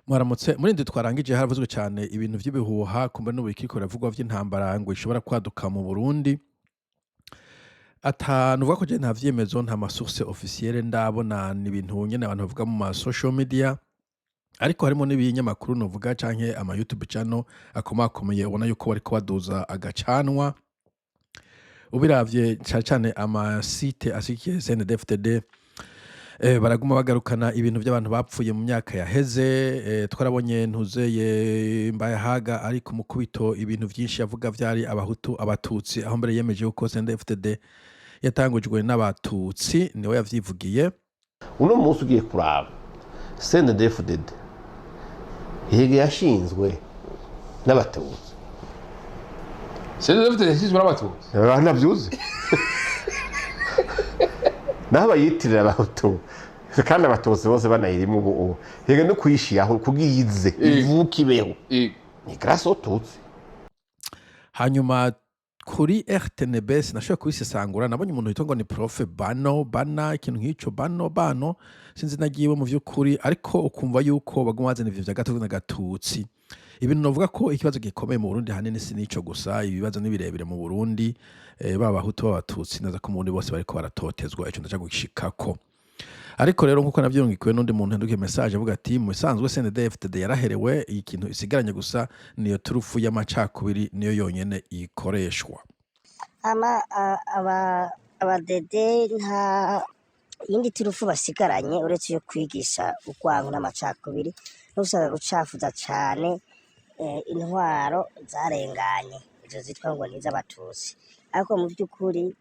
Mwaramutse. Muri indwi twarangije haravuzwe cane ibintu vy'ibihuha, kumbe n'ubu bikiriko biravugwa, vy'intambara ngo ishobora kwaduka mu Burundi. Ata nuvuga ko je nta vyemezo, nta ma source officielle ndabona, ni ibintu nyene abantu bavuga mu ma social media, ariko harimo n'ibinyamakuru novuga canke ama YouTube channel akomakomeye ubona yuko bariko baduza agacanwa. Ubiravye cane cane ama site ashigikiye CNDD-FDD, baraguma bagarukana ibintu vy'abantu bapfuye mu myaka yaheze. Twarabonye ntuzeye Mbayahaga ari ku mukubito, ibintu vyinshi yavuga vyari abahutu, abatutsi, aho mbere yemeje yuko CNDD-FDD yatangujwe n'abatutsi, niwe yavyivugiye. Uno munsi ugiye kuraba CNDD-FDD yege yashinzwe n'abatutsi. CNDD-FDD yashinzwe n'abatutsi? Ntavyuzi naho bayitirira abahutu kandi abatutsi bose banayirimo. Ubu yege no kuyishiraho kugira ize ivuke ibeho ni grâce aux tutsi. Hanyuma kuri RTNB sinashoboye kubisesangura, nabonye umuntu witwa ngo ni Prof Bano Bana, ikintu nk'ico, Bano Bano, sinzi nagiwe mu vy'ukuri, ariko ukumva yuko baguma bazana ivyo vya gatozi na gatutsi. Ibintu novuga ko ikibazo gikomeye mu Burundi hanini si nico gusa, ibibazo ni birebire mu Burundi, baba abahutu, baba abatutsi, neza ko mu Burundi bose bariko baratotezwa, ico ndaja gukishikako. Ariko rero nkuko navyirungikiwe n'undi muntu yandukiye message avuga ati mu bisanzwe CNDD-FDD yaraherewe, ikintu isigaranye gusa niyo turufu y'amacakubiri, niyo yonyene ikoreshwa. Ama aba abadede nta yindi turufu basigaranye uretse iyo kwigisha urwango n'amacakubiri no gushaka gucafuza cane intwaro zarenganye, izo zitwa ngo ni iz'abatutsi. Ariko mu by'ukuri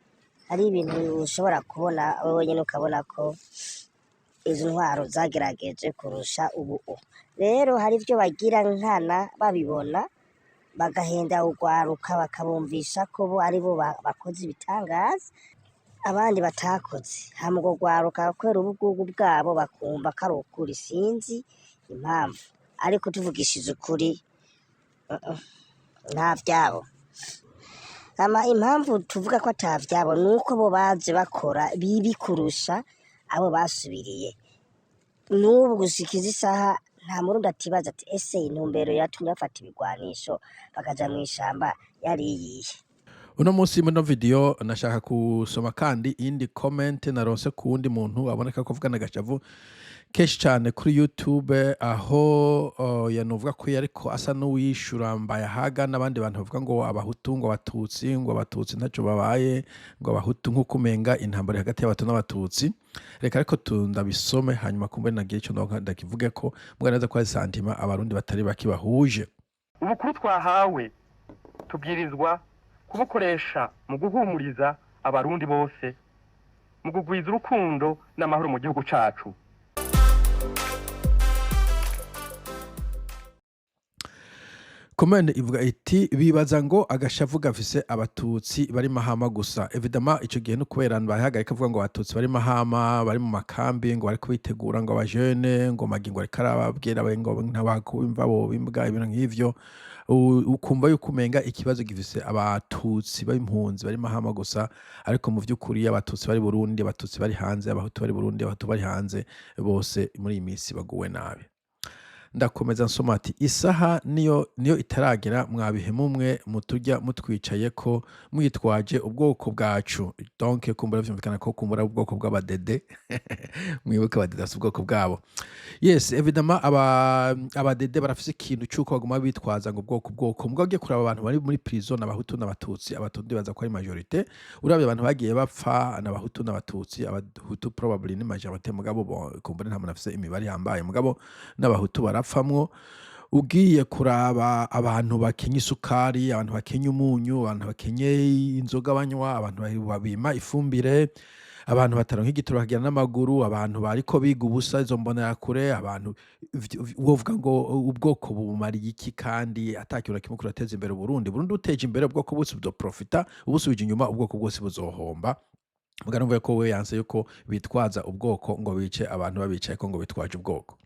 hari ibintu ushobora kubona wowe wenyine ukabona ko izo ntwaro zagerageje kurusha ubu. Rero hari ivyo bagira nkana babibona, bagahenda urwaruka, bakabumvisha ko bo ari bo bakoze ibitangaza abandi batakoze. Hama urwo rwaruka kubera ubugugu bwabo bakumva ko ari ukuri. Sinzi impamvu, ariko tuvugishije ukuri, nta vyabo. Hama impamvu tuvuga ko ata vyabo ni uko bo baje bakora bibi kurusha abo basubiriye. N'ubu gushika izi saha nta murundi atibaza ati: "Ese intumbero yatumye bafata ibigwanisho bakaja mw'ishamba yari iyihe?" Uno munsi muri ino video nashaka gusoma kandi iyindi comment naronse ku wundi muntu aboneka ko avugana agashavu kenshi cane kuri YouTube, aho yanovuga ko yariko asa n'uwishura Mbayahaga n'abandi bantu bavuga ngo abahutu, ngo abatutsi, ngo abatutsi ntaco babaye, ngo abahutu, nk'uko umenga intambara iri hagati y'abahutu n'abatutsi. Reka ariko ndabisome, hanyuma kumbe nagira ico ndonka ndakivugeko, mbwa neza ko ari sentiment abarundi batari bake bahuje. Ubukuru twahawe tubwirizwa kubukoresha mu guhumuriza abarundi bose, mu kugwiza urukundo n'amahoro mu gihugu cacu. Comment ivuga iti: "Bibaza ngo agashavu gafise abatutsi bari Mahama gusa." Évidemment ico gihe no kubera bahagarika avuga ngo abatutsi bari Mahama, bari mu makambi, ngo bariko bitegura, ngo abajene, ngo magingo ariko arababwira ngo ntabakumva bobimbwa, ibintu nk'ivyo. Ukumva yuko umenga ikibazo gifise abatutsi b'impunzi bari Mahama gusa, ariko mu vy'ukuri abatutsi bari Burundi, abatutsi bari hanze, abahutu bari Burundi, abahutu bari hanze, bose muri iyi minsi baguwe nabi. Ndakomeza nsoma ati: "Isaha niyo itaragera mwabihemu mwe muturya mutwicaye ko mwitwaje ubwoko bwacu." Donc kumbura vyumvikana ko kumbura ubwoko bw'abadede. Mwibuke abadede bafise ubwoko bwabo. Yes, évidemment abadede barafise ikintu c'uko baguma bitwaza ngo ubwoko, ubwoko. Mugabo ugiye kuraba abantu bari muri prison, n'abahutu n'abatutsi. Abatutsi ndibaza ko ari majorité. Uravye abantu bagiye bapfa, n'abahutu n'abatutsi. Abahutu probably ni majorité, mugabo bon, kumbure nta muntu afise imibare ihambaye, mugabo n'abahutu barapfamwo. Ugiye kuraba abantu bakenye isukari, abantu bakenye umunyu, abantu bakenye inzoga banywa, abantu bima ifumbire, abantu bataronka igitoro bakagenda n'amaguru, abantu bariko biga ubusa, izo mbonerakure, abantu wovuga ngo ubwoko bumariye iki kandi ata kintu na kimwe kurateza imbere Uburundi? Burundi buteje imbere, ubwoko bwose buzoprofita; ubusubije inyuma, ubwoko bwose buzohomba. Muga numva ko we yanse yuko bitwaza ubwoko ngo bice abantu babicayeko ngo bitwaje ubwoko.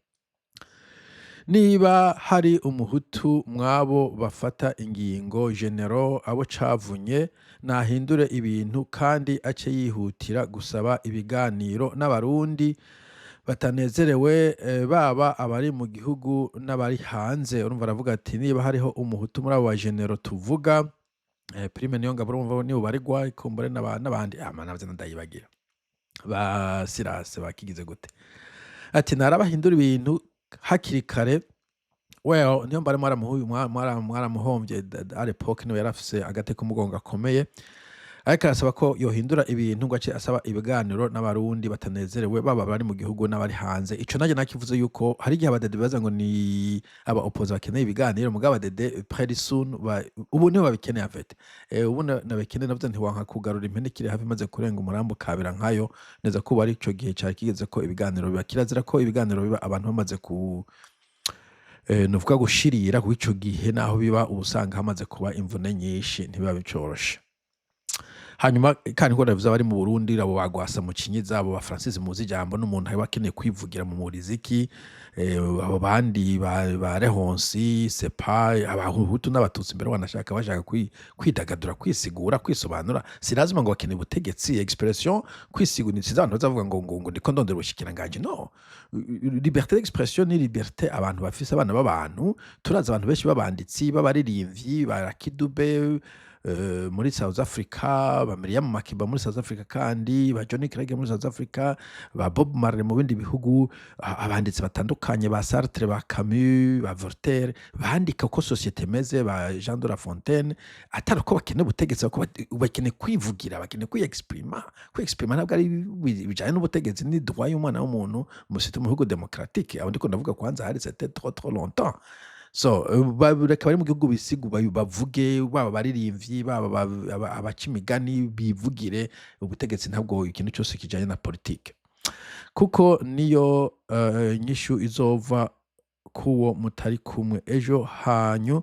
"Niba hari umuhutu mwabo bafata ingingo, généraux abo cavunye, nahindure ibintu kandi ace yihutira gusaba ibiganiro n'abarundi." Batanezerewe, baba abari mu gihugu n'abari hanze. Urumva aravuga ati niba hariho umuhutu muri abo bajenero tuvuga, Prime Niyongabo, urumva nibo baregwa, ikumbure n'abandi ama navyo ndayibagira, ba Sirase bakigize gute, ati narabahindura ibintu hakiri kare. Well, niyo mbari mwaramuhombye à l'époque, niwe yarafise agate k'umugongo gakomeye, ariko arasaba ko yohindura ibintu ngo ace asaba ibiganiro n'abarundi batanezerewe, baba bari mu gihugu n'abari hanze. Ico nanjye nakivuze yuko hari igihe abadede baza ngo ni aba opposants bakeneye ibiganiro, mugabo abadede pretty soon ubu niho babikeneye en fait. Ubu nabikeneye, navuze ntiwanka kugarura impene ikiri hafi imaze kurenga umurambo kabira nkayo neza ko ubu ari ico gihe cari kigeze ko ibiganiro biba. Kirazira ko ibiganiro biba abantu bamaze ku nuvuga gushirira, kuko ico gihe naho biba uba usanga hamaze kuba imvune nyinshi, ntibiba bicoroshe. Hanyuma kandi ko navuze, abari mu Burundi, abo bagwasa mu Kinyiza, abo ba Francis muzi ijambo n'umuntu aba akeneye kwivugira mu muriziki, abo bandi ba Rehonsi sepa, abahutu n'abatutsi mbere wanashaka bashaka kwidagadura, kwisigura, kwisobanura. Si lazima ngo bakeneye ubutegetsi, expression, kwisigura. Sinzi abantu bazavuga ngo ndiko ndondera ubushikiranganji. No liberté d'expression ni liberté abantu bafise, abana b'abantu. Turazi abantu benshi b'abanditsi, b'abaririmbyi, ba Rakidube muri South Africa, ba Miriam Makeba muri South Africa, kandi ba Johnny Clegg muri South Africa, ba Bob Marley mu bindi bihugu, abanditsi batandukanye, ba Sartre, ba Camus, ba Voltaire, bandika uko société imeze, ba Jean de La Fontaine, atari uko bakeneye ubutegetsi, ahubwo bakeneye kwivugira, bakeneye kwiyexprima. Kwiyexprima ntabwo ari bijanye n'ubutegetsi, ni droit y'umwana w'umuntu mu bihugu démocratique. Abo ndiko ndavuga kwanza hari c'était trop trop longtemps. So reka bari mu gihugu bisigu bavuge, baba abaririmbyi, baba abaca imigani, bivugire. Ubutegetsi ntabwo ikintu cyose kijanye na politike, kuko niyo nyishu izova kuwo mutari kumwe, ejo hanyu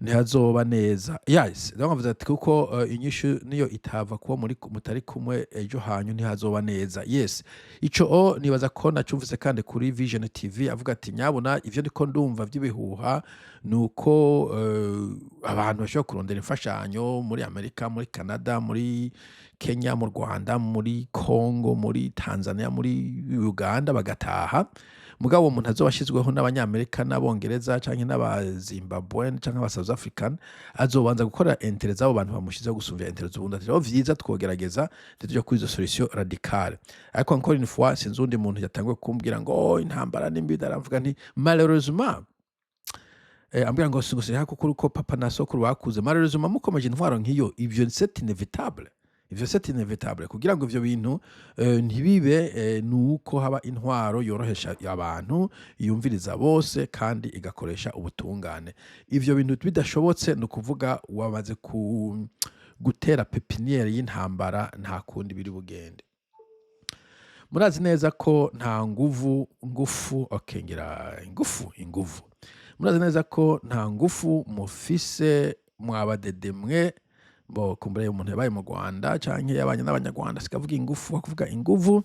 ntihazoba neza. Yes, donc avuze ati kuko inyishu niyo itava kuwo muri mutari kumwe, ejo hanyu ntihazoba neza. Yes, ico o nibaza ko nacumvise kandi kuri Vision TV avuga ati nyabuna ivyo ndiko ndumva vy'ibihuha nuko abantu bashobora kurondera imfashanyo muri Amerika, muri Canada, muri Kenya, mu Rwanda, muri Congo, muri Tanzania, muri Uganda, bagataha. Mugabo uwo muntu azoba ashizweho n'abanyamerika n'abongereza canke n'abazimbabwe canke aba South African azobanza gukora intérêts z'abo bantu bamushizeho gusumvya intérêts z'ubundi. Ati rero vyiza twogerageza ntituje kuri izo solution radicale. Ariko encore une fois, sinzi uwundi muntu yatanguye kumbwira ngo oh, intambara nimbi, ndaramvuga nti malheureusement, ambwira ngo singusiha kuko uko papa na sokuru bakuze. Malheureusement, mukomeje intwaro nk'iyo, ivyo c'est inévitable, ivyo c'est inévitable. Kugira ngo ivyo bintu ntibibe, nuko haba intwaro yorohesha abantu, yumviriza bose kandi igakoresha ubutungane. Ivyo bintu bidashobotse, ni ukuvuga wamaze ku gutera pépinière y'intambara, nta kundi biri bugende. Murazi neza ko nta nguvu ngufu, okay, ngira ingufu inguvu. Murazi neza ko nta ngufu mufise mwabadede mwe. Bo kumbure umuntu yabaye mu Rwanda canke yabanye n'abanyarwanda sikavuga ingufu, akuvuga inguvu.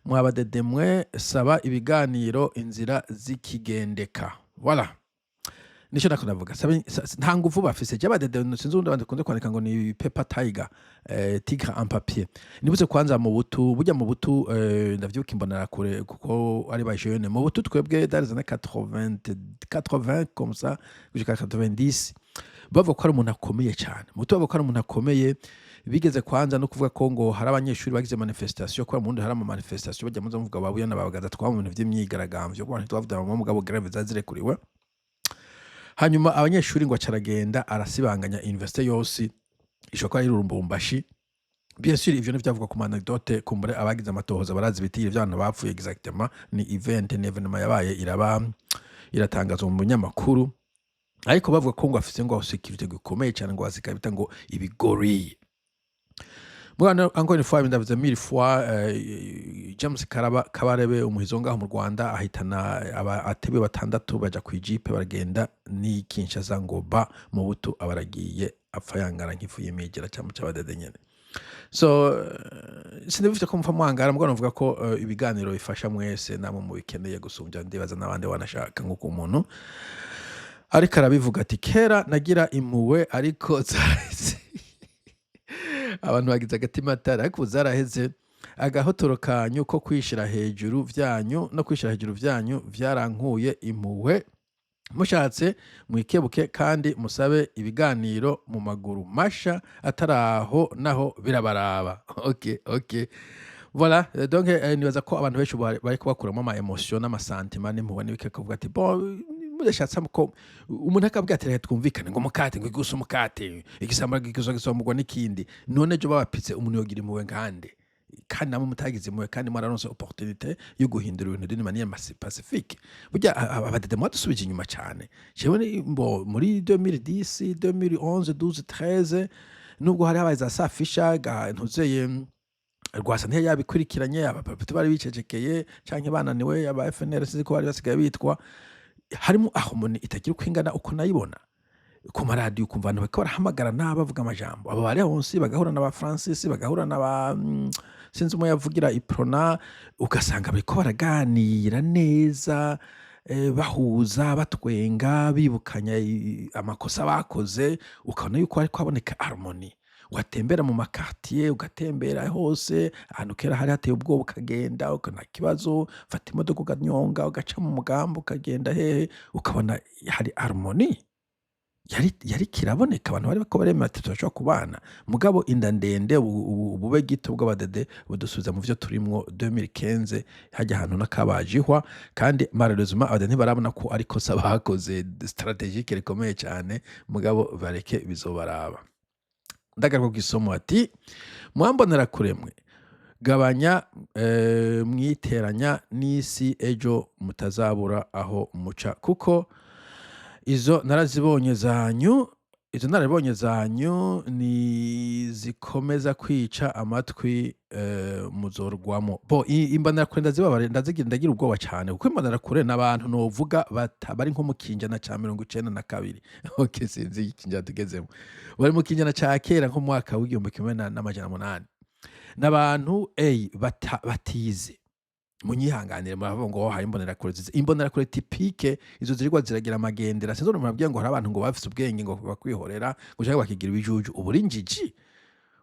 Mwabadede mwe, saba ibiganiro, inzira zikigendeka. Voilà, nico nako navuga. Nta nguvu bafise je abadede. Sinzi uwundi abandi bakunze kwandika ngo ni paper tiger, tigre en papier. Nibuze kwanza mu butu, burya mu butu, ndavyibuka imbonera kure kuko ari ba jeune mu butu twebwe dans les années 80, 80 comme ça jusqu'à 90, bavuga ko ari umuntu akomeye cyane mu butu, bavuga ko ari umuntu akomeye. Bigeze kwanza no kuvuga ko ngo hari abanyeshuri bagize manifestation, kubera mu Burundi hari ama manifestation bajya muza muvuga babuya n'abagaza twaba mu bintu vy'imyigaragambyo, kuko ntitwavuga mu mugabo grève zazirekuriwe. Hanyuma abanyeshuri ngo acaragenda arasibanganya université yose, ishobora kuba ari Lubumbashi. Bien sûr, ivyo ntivyavugwa ku anecdote, kumbure abagize amatohoza barazi ibitiro vy'abantu bapfuye exactement. Ni event, ni événement yabaye, iraba, iratangazwa mu binyamakuru. Ariko bavuga ko ngo afise ngo sécurité gikomeye cyane, ngo basika bita ngo ibigori. Mwana, encore une fois, ndavuze mille fois, James Karaba Kabarebe, umuhizo ngaho mu Rwanda, ahitana aba atebe batandatu, baja kwijipe baragenda ni Kinshasa, ngo ba mu butu abaragiye apfa yangara nk'ifu y'imigera cyangwa cy'abadede nyene. So sindabifite ko mupfa mwangara, mugabo navuga ko ibiganiro bifasha mwese, namwe mubikeneye gusumbya ndibaza n'abandi wanashaka. Nk'uko umuntu ariko arabivuga ati kera nagira impuhwe ariko zaraheze, abantu bagize agatima atari, ariko ubu zaraheze. Agahotoro kanyu ko kwishira hejuru vyanyu no kwishira hejuru vyanyu vyarankuye impuhwe. Mushatse mwikebuke kandi musabe ibiganiro mu maguru masha, ataraho naho birabaraba. Ok, voilà. Donc nibaza ko abantu benshi bariko bakuramo ama émotion n'ama sentiments n'impuhwe n'ibiki, kuvuga ati: "Bon, mudashatse ko umuntu akabwira ati: 'Reka twumvikane,' ngo umukate ngo igusa umukate, igisambara gigusa gisomborwa n'ikindi." None ejo babapitse, umuntu yogira impuhwe nkande? Kandi namwe mutagize impuhwe, kandi mwararonse opportunité yo guhindura ibintu d'une manière pacifique. Burya abadede mwadusubije inyuma cyane. Jewe mbo muri 2010, 2011, 12, 13, nubwo hari habaye za safisha ga ntuzeye, Rwasa ntiyabikurikiranye, abapaputi bari bicecekeye canke bananiwe, aba FNL sinzi ko bari basigaye bitwa, harimo harmonie itagira uko ingana uko nayibona ku maradiyo, ukumva abantu bariko barahamagarana, bavuga amajambo, abo bari Leonsi bagahura na ba Francis, bagahura na ba sinzi umwe yavugira Iprona, ugasanga bariko baraganira neza, bahuza, batwenga, bibukanya amakosa bakoze, ukabona yuko hariko haboneka harmonie. Watembera mu ma quartier, ugatembera hose ahantu kera hari hateye ubwoba, ukagenda nta kibazo, fata imodoka ukanyonga, ugaca mu mugambi, ukagenda hehe, ukabona hari harmonie yari kiraboneka, abantu bari bariko baremera ati: "Turashobora kubana." Mugabo inda ndende, ubube gito bw'abadede budusubiza mu vyo turimwo 2015, hajya ahantu n'akabajihwa. Kandi malheureusement abadede ntibarabona ko ari kosa bakoze stratégique rikomeye cyane. Mugabo bareke, bizobaraba. Ndagaruka ku isomo, ati: "Mwambonera kuremwe gabanya mwiteranya n'isi, ejo mutazabura aho muca, kuko izo narazibonye zanyu, izo narabibonye zanyu ni zikomeza kwica amatwi, muzorwamo." Bo imbonerakure ndazibabare, ndazigira, ndagira ubwoba cyane, kuko imbonerakure n'abantu novuga bari nko mu kinjana ca 92. Okay, sinzi ikinjana tugezemo, bari mu kinjana ca kera, nko mu mwaka w'1800. N'abantu batize. Munyihanganire, muravuga ngo hari imbonerakure zize, imbonerakure typique izo zirirwa ziragira amagendera. Sinzi umuntu murabwiye ngo hari abantu ngo bafise ubwenge, ngo bakwihorera ngo canke bakigira ibijuju. Ubu uri injiji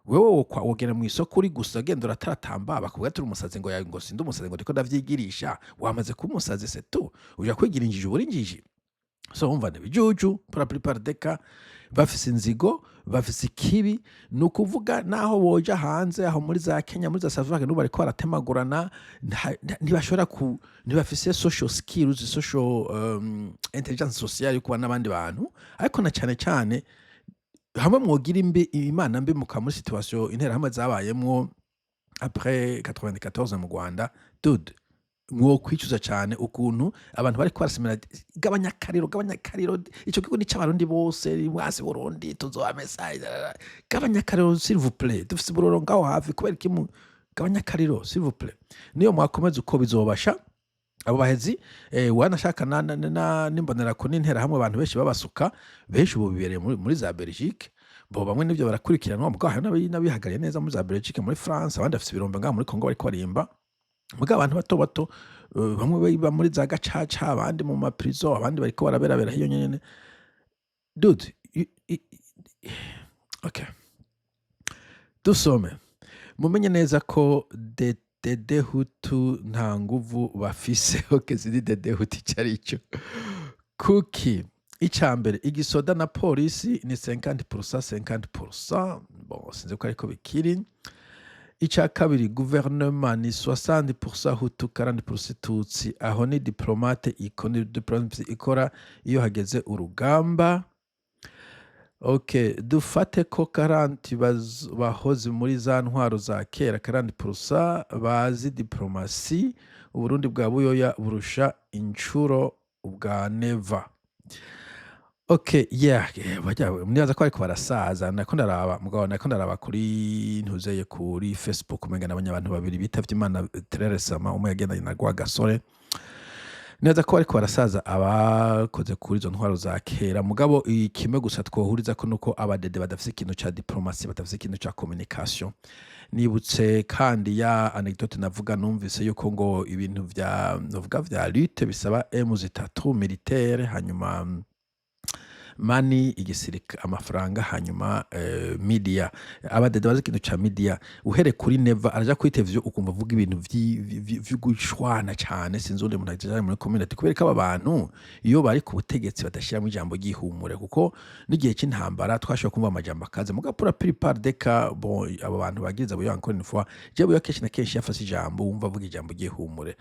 wewe, wogera mu isoko uri gusa genda urataratamba, bakubwira ati: "Uri umusazi." Ngo ngo sindi umusazi, ngo ndiko ndavyigirisha. Wamaze kuba umusazi, c'est tout. Uja kwigira injiji, uba uri injiji. So wumva ni ibijuju pour la plupart des cas, bafise inzigo, bafise ikibi. Ni ukuvuga naho boja hanze aho muri za Kenya, muri za South Africa, n'ubu bariko baratemagurana, ntibashobora ku ntibafise social skills, social intelligence sociale yo kubana n'abandi bantu. Ariko na cane cane hamwe mwogira imbi imana mbi mukaba muri situation Interahamwe zabayemwo après 94 mu Rwanda, dude, mwokwicuza cyane ukuntu abantu bariko barasemera: "Gabanya akariro, gabanya akariro, ico gihugu ni c'Abarundi bose, mwasi Burundi tuzobamesa, gabanya akariro s'il vous plaît, dufise uburoro ngaho hafi, kubera iki gabanya akariro s'il vous plaît." Niyo mwakomeza uko bizobasha abo bahezi, wanashaka n'imbonerakure n'Interahamwe, abantu benshi babasuka, benshi ubu bibereye muri za Belgique. Bo bamwe nivyo barakurikiranwa, mugabo hari n'abihagariye neza muri za Belgique, muri France, abandi bafise ibirombe ngaho muri Congo bariko barimba. Mugabo abantu bato bato, bamwe biba muri za gacaca, abandi mu ma prison, abandi bariko baraberabera hiyo nyene. Dude, okay, dusome. Mumenye neza ko dede Hutu nta nguvu bafise. Okay, sinzi dede Hutu ico arico. Kuki ica mbere igisoda na polisi ni 50% 50%. Bon, sinzi ko ariko bikiri. Ica kabiri, guverinoma ni 60% Hutu, 40% Tutsi. Aho ni diplomate ni diplomate ikora iyo hageze urugamba. Okay, dufate ko 40 bahoze muri za ntwaro za kera, 40% bazi diplomasi. Uburundi bwa Buyoya burusha incuro ubwa Neva. Okay, yeah, barya nibaza ko bariko barasaza. Nako ndaraba, mugabo nako ndaraba kuri ntuzeye kuri Facebook, umenga nabonye abantu babiri bitavye Imana très récemment, umwe yagendanye na Rwagasore. Neza ko bariko barasaza abakoze kuri izo ntwaro za kera. Mugabo kimwe gusa twohuriza ko nuko abadede badafise ikintu ca diplomatie, badafise ikintu ca communication. Nibutse kandi ya anecdote navuga, numvise yuko ngo ibintu vya novuga vya lutte bisaba M3 militaire, hanyuma Money, igisirika, amafaranga, hanyuma media. Abadede bazi ikintu ca media. Uhere kuri Neva, araja kuri televiziyo ukumva avuga ibintu vy'ugushwana cane. Sinzi uwundi muntu aja muri community kubera ko aba bantu iyo bari ku butegetsi badashiramo ijambo ry'ihumure, kuko n'igihe c'intambara twashobora kumva amajambo akaze. Muga pour la plupart des cas, bon, abo bantu bagiriza Buyoya, encore une fois, jewe Buyoya kenshi na kenshi yafashe ijambo wumva avuga ijambo ry'ihumure,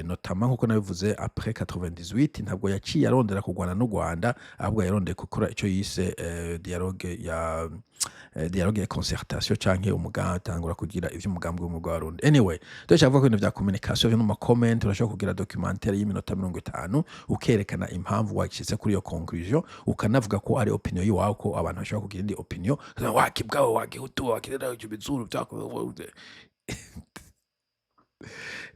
notamment nkuko nabivuze après 98, ntabwo yaciye arondera kurwana n'u Rwanda, ahubwo yarondeye gukora ico yise dialogue ya concertation canke umugambi, atangura kugira ivy'umugambi w'ubumwe bw'Abarundi. Anyway, ndashaka kuvuga ko ibintu vya communication vyo no mu comment, urashobora kugira documentaire y'iminota 50 ukerekana impamvu washitse kuri iyo conclusion, ukanavuga ko ari opinion yiwawe, ko abantu bashobora kugira indi opinion. Wakibwawe, wagihutu, wakirera ibizuru vyako.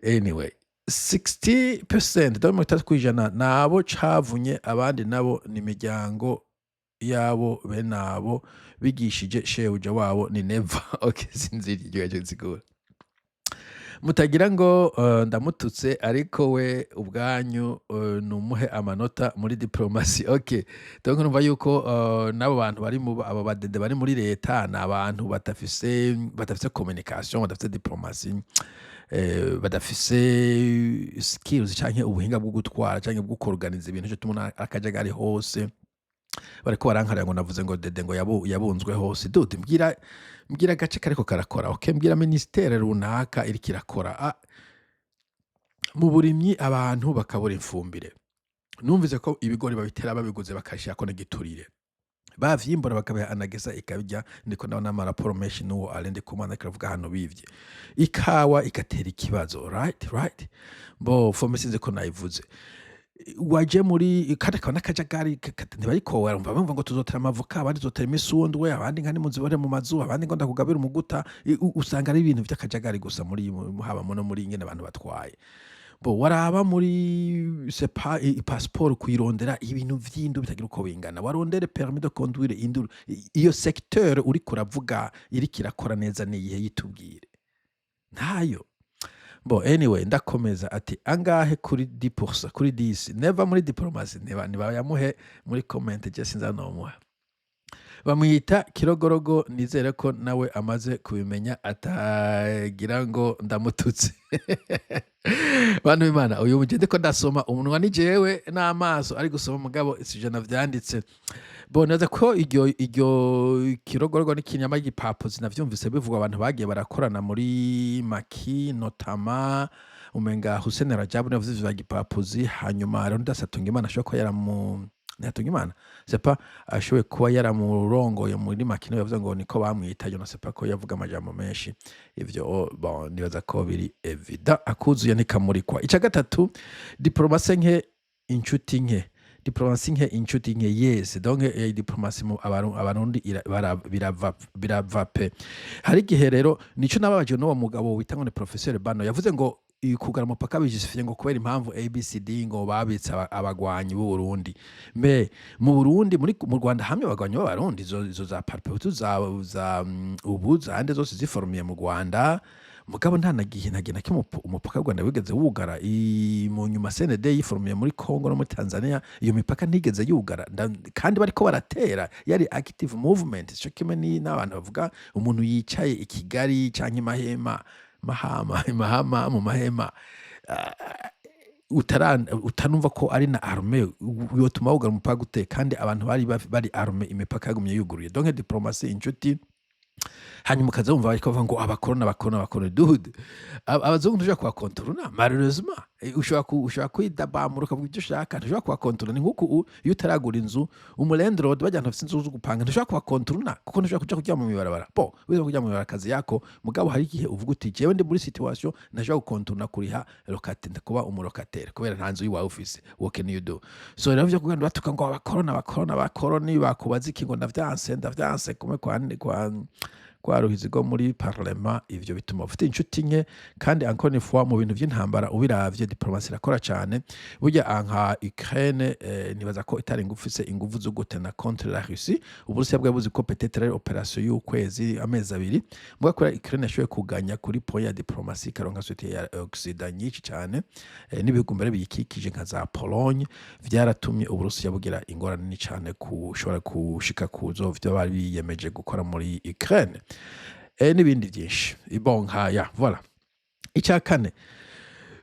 Anyway, 60%, donc 60% nabo cavunye, abandi nabo ni imiryango yabo, bene abo bigishije shebuja wabo ni Neva. Okay, sinzi iryo gace nsigura. Mutagira ngo ndamututse, ariko we ubwanyu numuhe amanota muri diplomasi. Okay, donc numva yuko n'abo bantu bari mu abo badede bari muri leta ni abantu badafise communication, badafise diplomasi, badafise skills canke ubuhinga bwo gutwara canke bwo kuorganiza ibintu. Ico tubona akajagari hose. Bariko barankarira ngo navuze ngo dede ngo yabunzwe hose. Dude, mbwira agace kariko karakora. Okay, mbwira ministère runaka iriko irakora. Ah, mu burimyi abantu bakabura ifumbire, numvise ko ibigori babitera babiguze, bakashirako n'igiturire, bavyimbura bakabiha anagesa ikabirya. Ndiko ndabona amaraporo menshi n'uwo Alain Ndikumana ariko aravuga hano bivye ikawa igatera ikibazo. Right, bo fome sinzi ko nayivuze. Waje muri kandi akaba n'akajagari, ntibariko barumva, bumva ngo tuzotera amavoka, abandi tuzotera imisundwe, abandi nka nimuzibore mu mazu, abandi ngo ndakugabira umuguta. Usanga ari ibintu vy'akajagari gusa muri haba no muri ingene abantu batwaye. Bo waraba muri sepa passeport kuyirondera, ibintu vy'indu bitagira uko bingana, warondere permis de conduire, induru. Iyo secteur uriko uravuga iriko irakora neza niyihe? Yitubwire, ntayo. Bo anyway, ndakomeza. Ati angahe kuri 10%, kuri 10 neva muri diplomasi? Niba nibayamuhe muri comment, je sinza nomuha. Bamwita Kirogorogo, nizere ko nawe amaze kubimenya, atagira ngo ndamututse. Bantu b'Imana, uyu mugende ko ndasoma umunwa ni jewe n'amaso ari gusoma, mugabo sije navyanditse. Bo naza ko iryo Kirogorogo n'ikinyama gipapuzi navyumvise bivugwa abantu bagiye barakorana muri Maki, notama umenga Hussein Rajabu navuze ivyo vya gipapuzi. Hanyuma Leonidas Hatungimana ashobora kuba yaramu, Hatungimana c'est pas, ashoboye kuba yaramurongoye muri Maki, niwe yavuze ngo niko bamwita. Je ne sais pas ko yavuga amajambo menshi ivyo. Bon, nibaza ko biri évident, akuzuye ntikamurikwa. Ica gatatu, diplomasi nke, inshuti nke. Diplomasi nke, inshuti nke, yes. Donc diplomasi mu Abarundi birava pe. Hari igihe rero nico nababaje n'uwo mugabo wita ngo ni professeur Bano, yavuze ngo kugara umupaka bijustifie ngo kubera impamvu ABCD, ngo babitse abagwanyi b'u Burundi. Me mu Burundi, muri mu Rwanda hamwe abagwanyi b'Abarundi, izo za Palipehutu za ubu zande zose ziforumiye mu Rwanda, mugabo nta na gihe nta gihe na kimwe umupaka w'u Rwanda wigeze wugara. Mu nyuma CND yiforumiye muri Congo no muri Tanzania, iyo mipaka ntigeze yugara. Kandi bariko baratera, yari active movement. Ico kimwe ni n'abantu bavuga umuntu yicaye i Kigali canke i Mahema, Mahama, Mahama, mu Mahema, utanumva ko ari na armée yotuma wugara umupaka gute? Kandi abantu bari armée, imipaka yagumye yuguruye. Donc diplomatie, inshuti. Hanyuma ukaza wumva bariko bavuga ngo abakoroni, abakoroni, abakoroni. Dude, abazungu ntushobora kubakontorona, malheureusement. Ushobora kwidabamura ukavuga ibyo ushaka, ntushobora kubakontorona. Ni nk'uko iyo utaragura inzu, umu landlord, bajya ahantu bafise inzu zo gupanga, ntushobora kubakontorona kuko ntushobora kuja kuryama mw'ibarabara. Bo wiza kuryama mw'ibarabara akazi yako, mugabo hari igihe uvuga uti jewe ndi muri situation ntashobora gukontorona kuriha locataire, kuba umu locataire kubera nta nzu yiwawe ufise. What can you do? So rero vyo kugenda batuka ngo abakoroni, abakoroni, abakoroni, bakubaza iki ngo ndavyanse, ndavyanse kumwe kwa Rwa ruhizi rwo muri parlement, ivyo bituma ufite inshuti nke. Kandi encore une fois, mu bintu vy'intambara, ubiravye, diplomatie irakora cane. Burya nka Ukraine, nibaza ko itari ifise inguvu zo gutena contre la Russie. Uburusiya bwari buzi ko peut-être ari opération y'ukwezi, amezi 2. Muga kubera Ukraine yashoboye kuganya kuri point ya diplomatie, ikaronka soutien ya Occident nyinshi cane, n'ibihugu mbere biyikikije nka za Pologne, vyaratumye Uburusiya bugira ingorane nini cane kushobora kushika kuzo vyo bari biyemeje gukora muri Ukraine, n'ibindi vyinshi. Bon, nka ya voilà. Icya kane,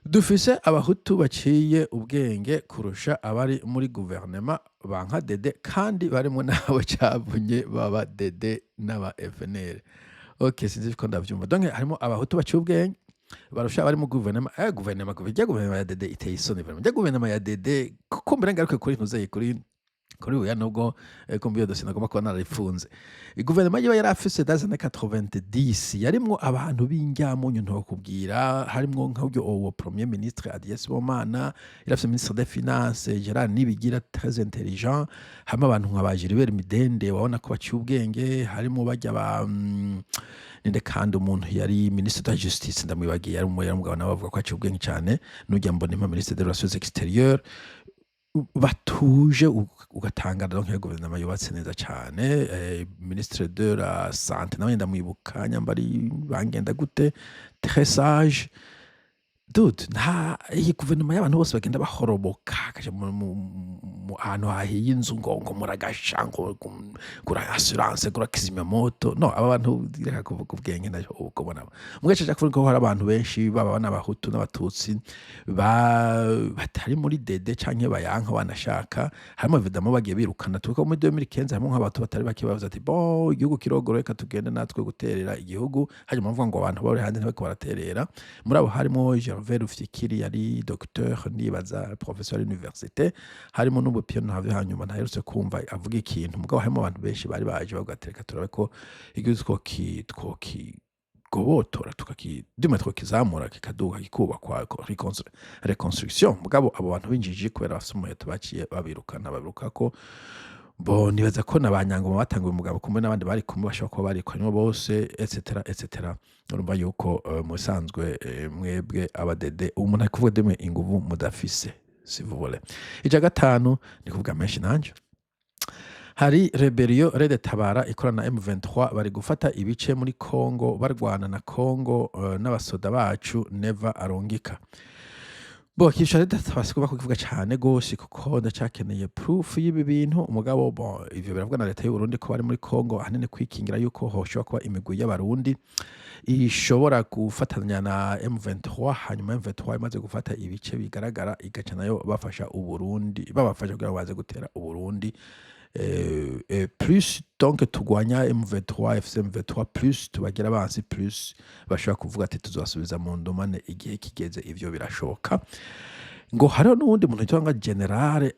dufise Abahutu baciye ubwenge kurusha abari muri guverinema banka DD, kandi barimo n'abo cavunye baba DD n'aba FNL. OK, sinzi ko ndavyumva. Donc harimo Abahutu baciye ubwenge barusha abari mu guverinema. Guverinema ya DD iteye isoni vraiment. Rya guverinema ya DD, kuko mbere ngaruke kuri ntuzeye kuri uya, nubwo kumva iyo dosiye nagomba kuba nararifunze. Guverinoma yiba yari afise dans années 90 yarimwo abantu b'injyamunyu ntokubwira. Harimwo nk'uryo uwo premier ministre Adrien Sibomana, yarafise ministre des finances Gerard Nibigira, très intelligent. Harimo abantu nka ba Gilbert Midende, wabona ko baciye ubwenge. Harimo bajya ba ninde kandi, umuntu yari ministre de la justice, ndamwibagiye, yari umugabo nawe bavuga ko aciye ubwenge cyane, n'ujya mbona impa ministre des relations extérieures, batuje, ugatangara. Donc iyo guverinoma yubatse neza cyane. Ministre de la santé nawe ndamwibuka, nyambari bangenda gute, très sage dude. Nta iyi guverinoma y'abantu bose bagenda bahoroboka kaja mu ahantu hahiye inzu, ngo muragasha, ngo gura assurance, gura kizimyamoto. No aba bantu, reka kuvuga ubwenge nayo ubwo bona mugace. Kuvuga ko hari abantu benshi baba n'Abahutu n'Abatutsi batari muri DD canke bayanka banashaka, harimo évidemment bagiye birukana. Tuko muri 2015 harimo nk'abantu batari bake bavuze ati: "Bon, igihugu kirogoro, reka tugende natwe guterera igihugu." Hanyuma bavuga ngo abantu bari hanze ntibako baraterera. Muri abo harimo Gervais Rufyikiri, yari docteur, nibaza professeur à l'université. Harimo n'ubupio ntavyo hanyuma ntaherutse kumva avuga ikintu. Mugabo harimo abantu benshi bari baje bavuga ati: "Reka turabe ko igihugu twoki gobotora, tukakidima, twakizamura, kikaduga, kikubakwa, reconstruction." Mugabo abo bantu binjije kubera bafise umuheto, baciye babirukana, babiruka ko bo nibaza ko na ba Nyangoma batanguye umugabo kumwe n'abandi bari kumwe, bashobora kuba bari kumwe bose, etc etc. Urumva yuko mu bisanzwe, mwebwe abadede, umuntu ari kuvuga demwe inguvu mudafise, si vous voulez. Icya gatanu, ni kuvuga menshi nanje, hari rébellion RED Tabara ikorana na M23, bari gufata ibice muri Congo, barwana na Congo, n'abasoda bacu Neva arungika. Bo kisha RED Tabara sikuba kukivuga cyane gose kuko ndacakeneye proof y'ibi bintu. Umugabo bon, ivyo biravuga na leta y'u Burundi ko bari muri Congo ahanini kwikingira yuko hoshobora kuba imigwi y'Abarundi ishobora gufatanya na M23, hanyuma M23 imaze gufata ibice bigaragara igaca nayo bafasha Uburundi, babafasha kugira ngo baze gutera Uburundi. Plus donc tugwanya M23, FC M23, plus tubagira abansi, plus bashobora kuvuga ati: "Tuzobasubiza mu ndumane igihe kigeze." Ivyo birashoboka. Ngo hariho n'uwundi muntu yitwa nga général,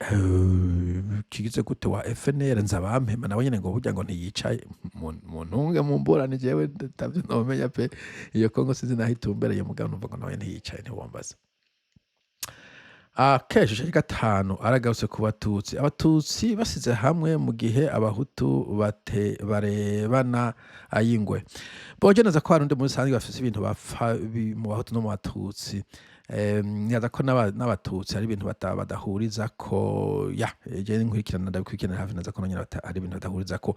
kigize gute, wa FNL Nzabampema, nawe nyene ngo burya ngo ntiyicaye mu ntunge mu mburane. Jewe ntavyo nomenya pe. Iyo Kongo sinzi naho itumbereye, mugabo numva ngo nawe ntiyicaye, ntiwombaza. Akenshi ica gatanu, aragarutse ku Batutsi. Abatutsi basize hamwe mu gihe Abahutu bate barebana ay'ingwe. Boje neza ko harundi muri rusange bafise ibintu bapfa mu Bahutu no mu Batutsi. Nibaza ko n'Abatutsi hari ibintu badahurizako. Ya je nkurikirana, ndabikurikirana hafi, naza ko nonyene hari ibintu badahurizako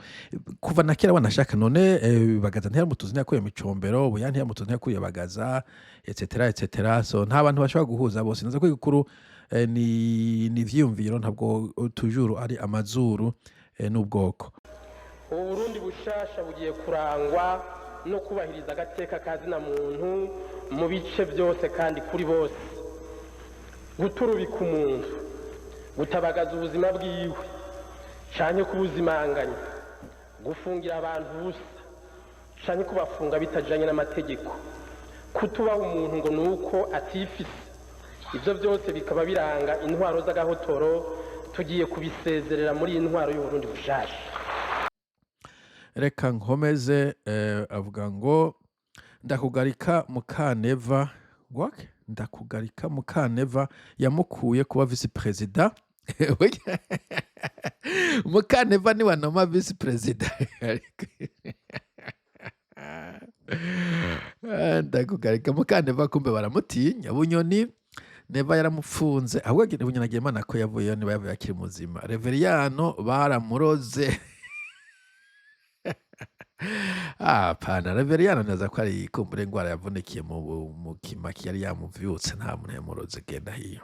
kuva na kera wanashaka. None Bagaza ntiyari Umututsi, ntiyakuye Micombero? Buya ntiyari Umututsi, ntiyakuye Bagaza, etc etc. So nta bantu bashobora guhuza bose. Naza ko igikuru ni ivyiyumviro, ntabwo toujours ari amazuru n'ubwoko. Ubu Burundi bushasha bugiye kurangwa no kubahiriza agateka ka zina muntu mu bice byose kandi kuri bose. Guturubika umuntu, gutabagaza ubuzima bwiwe canke kubuzimanganya, gufungira abantu ubusa canke kubafunga bitajanye n'amategeko, kutubaha umuntu ngo ni uko atifise, ibyo byose bikaba biranga intwaro z'agahotoro, tugiye kubisezerera muri iyi ntwaro y'Uburundi bushasha. Reka nkomeze. Avuga ngo ndakugarika Mukaneva ngwake, ndakugarika Mukaneva yamukuye kuba vice président. Mukaneva ni wanoma vice président. Ndakugarika mukaneva, kumbe baramutinya. Bunyoni Neva yaramupfunze, ahubwo Bunyoni agira Imana ko yavuyeyo, niba yavuye akiri muzima. Reveriyano baramuroze. Hapana, Reveriyano neza ko ari kumbura ingwara yavunikiye mu kimaki yari yamuvyutse, nta muntu yamuroze, genda hiyo.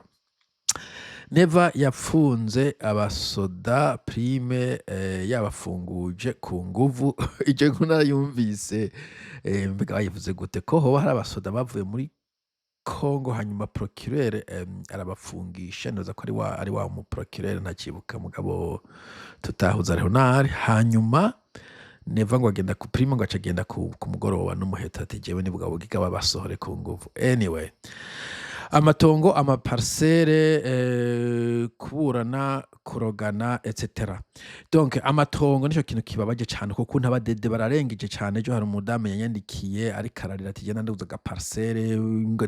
Neva yapfunze abasoda Prime yabafunguje ku nguvu. Ico nkuru narayumvise, mbega bayivuze gute, ko hoba hari abasoda bavuye muri Congo, hanyuma procureur arabafungisha? Nibaza ko ari wa mu procureur, ntacibuka, mugabo tutahuza Leonard. Hanyuma Neva ngo agenda ku Prime, ngo aca agenda ku mugoroba n'umuheto, ati jewe ni bwa bugiga babasohore ku nguvu. Anyway, amatongo, amaparcelle, kuburana, kurogana, etc. Donc amatongo nico kintu kibabaje cane, kuko abadede bararengeje cane. Ejo hari umudamu yanyandikiye ariko ararira ati: "Jye ndaguze agaparcelle,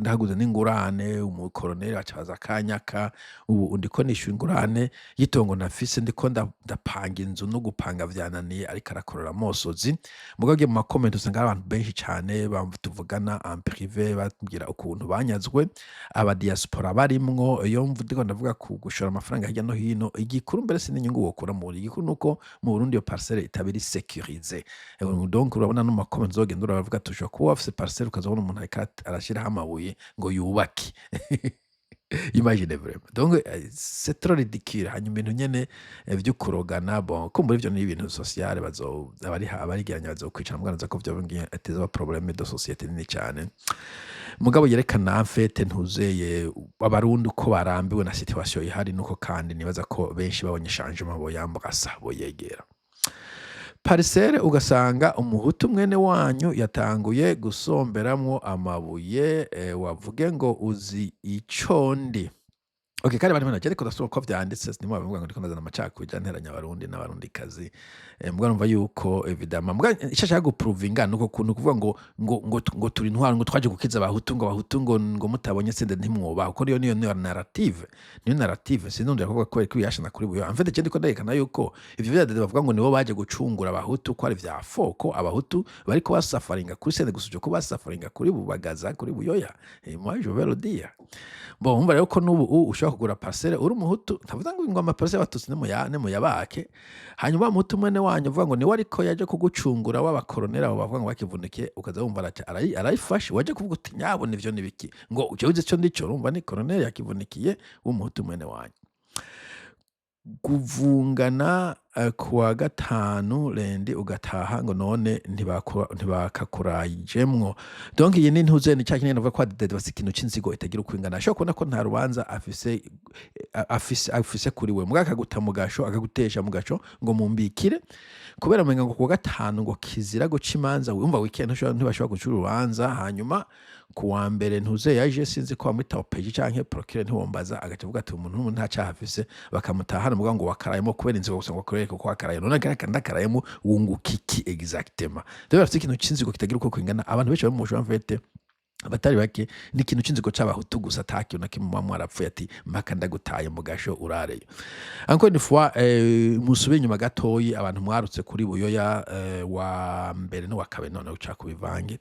ndahaguze n'ingurane, umukoroneri aca aza akanyaka, ubu ndiko nishura ingurane y'itongo ntafise, ndiko ndapanga inzu, no gupanga vyananiye." Ariko arakorora amosozi. Mugabo ugiye mu macomments usanga hari abantu benshi cane tuvugana en privé, bambwira ukuntu banyazwe, aba diaspora barimwo. Iyo ndiko ndavuga ku gushora amafaranga hirya no hino, igikuru mbere si n'inyungu wokura mu Burundi, igikuru nuko mu Burundi iyo parcelle itaba iri sécurisée. Donc urabona no mu macomments uzogenda uravuga ati ushobora kuba wafise parcelle, ukazabona umuntu ariko arashiraho amabuye ngo yubake. Imagine vraiment. Donc c'est trop ridicule. Hanyuma ibintu nyene vyo kurogana, bon, kumbura ivyo ni ibintu social, bazo abari abarigeranya bazokwicara, mugabo ko vyo ateza problème de société nini cane. Mugabo yerekana en fait ntuzeye Abarundi uko barambiwe na situation ihari, nuko kandi nibaza ko benshi babonye changement boyambrasa, boyegera. Parcelle ugasanga umuhutu mwene wanyu yatanguye gusomberamwo amabuye, wavuge ngo uzi ico ndi. Okay, kandi bari banaje, ariko ndasoma ko vyanditse, sinimwe bavuga ngo ndiko ndazana amacakubiri nteranya Abarundi n'Abarundikazi. Mbwa numva yuko évidemment mbwa ico ashaka guprovinga nuko kuntu kuvuga ngo turi intwaro, ngo twaje gukiza Abahutu, ngo Abahutu ngo mutabonye sende ntimwobaho, ko niyo narrative, niyo narrative. Sinundira kuvuga ko kwiyashana kuri buyo. En fait, je ndiko nderekana yuko ivyo vyadede bavuga ngo nibo baje gucungura Abahutu, ko ari vya foko. Abahutu bariko basafaringa kuri sende gusa, ko basafaringa kuri Bubagaza, kuri Buyoya. Moi je vais le dire. Bon, umva rero ko n'ubu ushobora kugura parcelle uri umuhutu, ntavuga ngo amaparcelle y'Abatutsi nimuyabake, hanyuma muhutu mwene wanyu uvuga ngo niwe ariko yaje kugucungura, w'abakoroneri abo bavuga ngo bakivunikiye, ukaza wumva arayifashe, waje kuvuga uti nyabona ivyo nibiki, ngo jewe uzi ico ndico, urumva ni koroneri yakivunikiye w'umuhutu mwene wanyu. Guvungana kuwa gatanu rendi ugataha, ngo none ntibakakurayijemwo. Donc iyi ni ntuze, ni cya kintu navuga ko adede bafise ikintu c'inzigo itagira uko ingana. Ashobora kubona ko nta rubanza afise kuri we, mugabo akaguta mu gasho, akagutesha mu gasho ngo mumbikire, kubera umenga ngo kuwa gatanu ngo kizira guca imanza. Wumva weekend ntibashobora guca urubanza. Hanyuma ku wa mbere ntuze yaje, sinzi ko bamwita OPJ canke procureur, ntiwombaza, agaca avuga ati umuntu n'umuntu nta caha afise, bakamutahana, muga ngo wakarayemo kubera inzigo gusa, ngo akorere ko wakaraye. None akareka ndakarayemo, wunguka iki exactement? Rero bafite ikintu c'inzigo kitagira uko kingana. Abantu benshi bari mu busho, en fait abatari bake, ni ikintu c'inzigo c'Abahutu gusa, ata kintu na kimwe muba mwarapfuye, ati mpaka ndagutaye mu gasho urareyo. Encore une fois, musubire inyuma gatoyi, abantu mwarutse kuri Buyoya wa mbere n'uwa kabiri, none uca kubivange.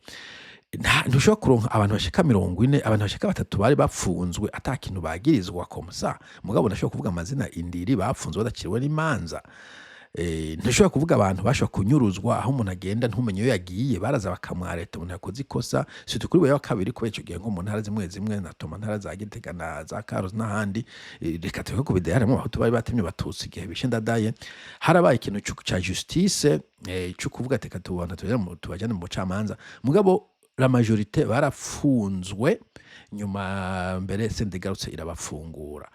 Ntushobora kuronka abantu bashika 40, abantu bashika batatu bari bapfunzwe ata kintu bagirizwa comme ça. Mugabo ndashobora kuvuga amazina indiri bapfunzwe badaciriwe n'imanza. Ntushobora kuvuga abantu bashobora kunyuruzwa, aho umuntu agenda ntumenye iyo yagiye, baraza bakamwareta umuntu yakoze ikosa, surtout kuri Buyoya wa kabiri. Kubera ico gihe nko mu ntara zimwe zimwe na toma ntara za Gitega na za Karusi n'ahandi, reka tureke kubidea, harimwo Abahutu bari batemye Abatutsi igihe bishe Ndadaye. Harabaye ikintu ca justice, co kuvuga ati reka tubana tubajane mu bucamanza, mugabo la majorité barapfunzwe. Nyuma mbere Sendegarutse irabafungura.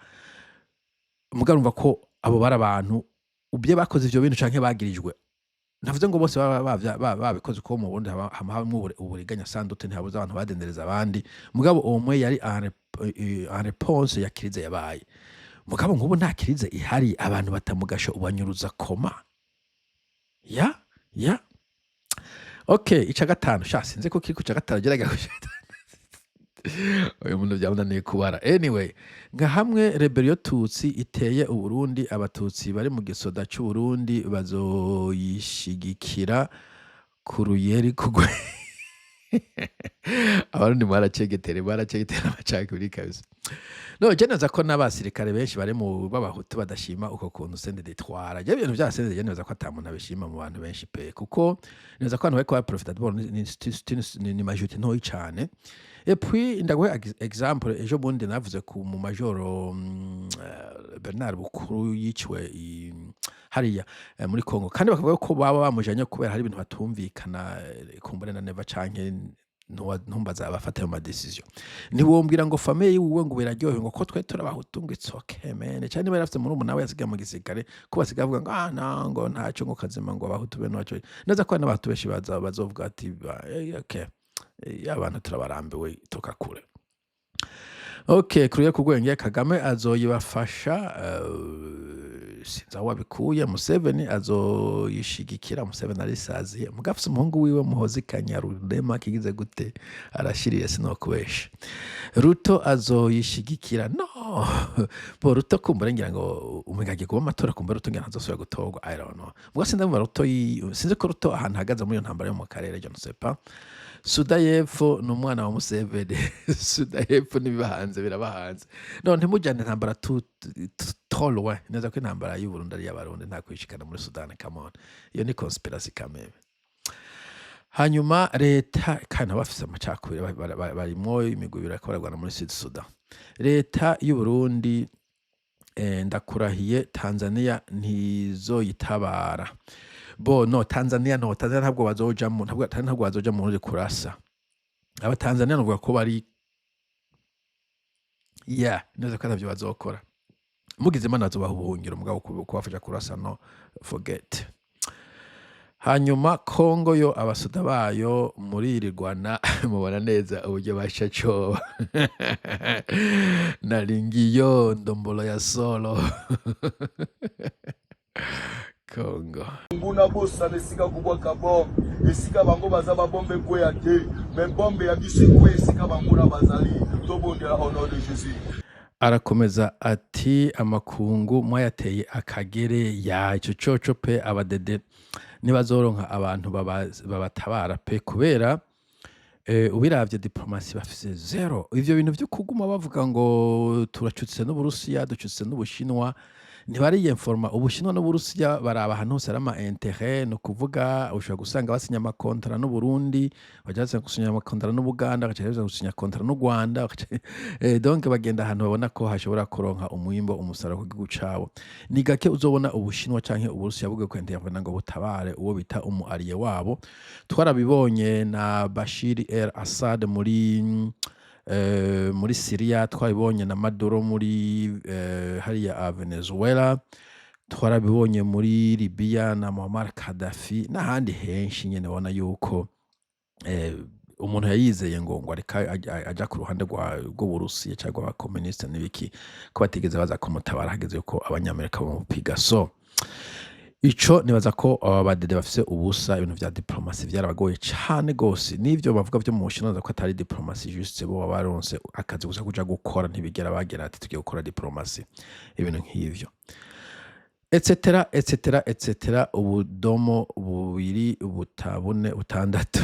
Mugabo urumva ko abo bari abantu ubye bakoze ivyo bintu canke bagirijwe. Ntavuze ngo bose baba babikoze, kuko mu Burundi hama habamwo uburiganya, sans doute ntihabuze abantu badendereza abandi. Mugabo uwo mwe yari en réponse ya crise yabaye. Mugabo nk'ubu nta crise ihari, abantu batamugasho ubanyuruza koma ya. Okay, ica gatanu sha, sinzi ko kiri ku ca gatanu, gerageza uyu muntu byamunaniye kubara. Anyway, nka hamwe rébellion tutsi iteye Uburundi, Abatutsi bari mu gisoda c'Uburundi bazoyishigikira ku ruyeri kugwe. Abarundi mwaracegetere, mwaracegetera amacakubiri kabisa. No je nibaza ko n'abasirikare benshi bari mu b'abahutu badashima uko kuntu CNDD itwara. Je ibintu vya CNDD nibaza ko ata muntu abishima mu bantu benshi pe, kuko nibaza ko abantu bariko baprofita d'abord ni majorité ntoyi cane. Et puis ndaguhe exemple, ejo bundi navuze ku mu majoro Bernard Bukuru yiciwe hariya muri Congo, kandi bakavuga ko baba bamujanye kubera hari ibintu batumvikana kumbure na Neva canke ntumbaza abafata ayo ma décision. Ntiwombwira ngo famille yiwe ngo biraryohewe ngo ko twe turabahutu, ngo it's okay man, cyane niba yarafite murumuna we yasigaye mu gisirikare, ko basigaye bavuga ngo ah no, ngo ntacyo, ngo kazima, ngo abahutu be ntacyo neza, ko hari n'abahutu benshi baza bazovuga ati okay, abantu turabarambiwe, toka kure. Okay, kuriye ku rwenge Kagame azoyibafasha, sinzi aho wabikuye. Museveni azoyishigikira. Museveni arisaziye, mugabo afise umuhungu wiwe Muhozi Kanyarurema kigize gute arashiriye, sinokubesha. Ruto azoyishigikira. No bo Ruto kumbura ngira ngo umenga agiye kuba amatora, kumbura Ruto ngira ntazosubira gutorwa, I don't know. Muga sindumva Ruto sinzi ko Ruto ahantu ahagaze muri iyo ntambara yo mu karere, je ne sais pas. Suda y'Epfo ni umwana wa Museveni. Suda y'Epfo n'ibibahanze birabahanze. No ntimujyane intambara trop loin neza, ko intambara y'Uburundi ari iy'Abarundi, nta kwishikana muri Sudani, come on, iyo ni conspiracy kameme. Hanyuma leta kandi nabo bafise amacakubiri, barimwo imigwi ibiri bariko bararwana muri Sud Sudan. Leta y'u Burundi, ndakurahiye Tanzania ntizoyitabara. Bo no Tanzania, no Tanzania ntabwo bazojamwo, ntabwo bazoja mu Burundi kurasa. Abatanzania novuga ko bari, yeah, neza ko atavyo bazokora. Mugize Imana bazobaha ubuhungiro, mugabo kubafasha kurasa, no, forget. Hanyuma Kongo yo abasoda bayo muririrwana, mubona neza uburyo basha coba nalingiyo ndombolo ya solo Kongo. Nguna bosana esika kobwaka bombe, esika bango baza, babombe ekweya te, mais bombe ya biso ekweya esika banguna bazali. Tobondela au nom de Jésus. Arakomeza ati amakungu mwayateye akagere ya ico coco pe. Abadede nibazoronka abantu babatabara pe, kubera ubiravye diplomatie bafise zéro. Ivyo bintu vyo kuguma bavuga ngo turacutse n'Uburusiya, ducutse n'Ubushinwa, ntibariyenforma. Ubushinwa n'Uburusiya baraba ahantu hose hari ama intérêt. Ni ukuvuga ushobora gusanga basinya amakontara n'Uburundi, baja gusinya amakontara n'Ubuganda, bagaca baja gusinya kontara n'u Rwanda, donc bagenda ahantu babona ko hashobora kuronka umwimbo, umusaruro ku gihugu cabo. Ni gake uzobona Ubushinwa canke Uburusiya bugiye kwintervena ngo butabare uwo bita umu allié wabo. Twarabibonye na Bashir el Assad muri Syria, twabibonye na Maduro muri hariya a Venezuela, twarabibonye muri Libya na Muammar Gaddafi n'ahandi henshi nyene. Ubona yuko umuntu yayizeye ngo areka aja ku ruhande rw'Uburusiya canke rw'abakomuniste n'ibiki, ko batigeze baza kumutabara hageze yuko Abanyamerika bamupiga. So ico nibaza ko aba badede bafise ubusa, ibintu vya diplomatie vyarabagoye cane gose. N'ivyo bavuga vyo mu Bushinwa nibaza ko atari diplomatie, juste bo baba baronse akazi gusa kuja gukora, ntibigera bagera ati tugiye gukora diplomatie, ibintu nk'ivyo, etc etc etc. Ubudomo bubiri butabune butandatu